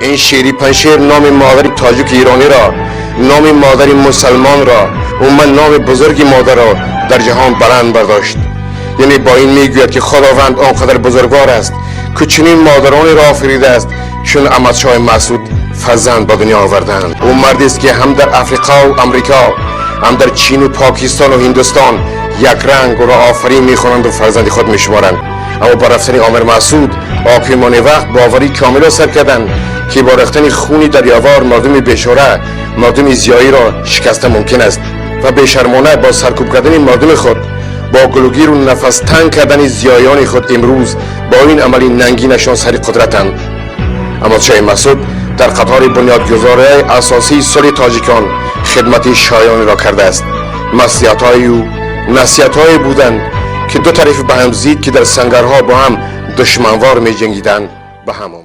Ин шери Панҷшер номи модари тоҷики ирониро, номи модари мусалмонро, умуман номи бузурги модарро дар ҷаҳон баланд бардошт. Яъне бо ин мегӯяд, ки Худованд он қадар бузургвор аст, ки чунин модаронеро офаридааст, чун Аҳмадшоҳи Масъуд фарзанд ба дунё оварданд. Ӯ мардест, ки ҳам дар Африқо ва Амрико, ҳам дар Чин ва Покистон ва Ҳиндустон якранг ӯро офарин мехонанд ва фарзанди худ мешуморанд. Аммо бо рафтани Амир Масъуд ҳокимони вақт боварӣ комилро сар карданд, ки бо рехтани хуни дарёвор мардуми бечора, мардуми зиёиро шикаста мумкин аст ва бешармона бо саркӯб кардани мардуми худ, бо гулӯгиру нафастанг кардани зиёиёни худ имрӯз бо ин амали нангинашон сари қудратанд. Аҳмадшоҳи Масъуд дар қатори бунёдгузориҳои асосии сулҳи тоҷикон хидмати шоёнеро кардааст. Маслиҳатҳои ӯ насиҳатҳое буданд, ки ду тарафи ба ҳам зид, ки дар сангарҳо бо ҳам душманвор меҷангиданд, ба ҳам омад.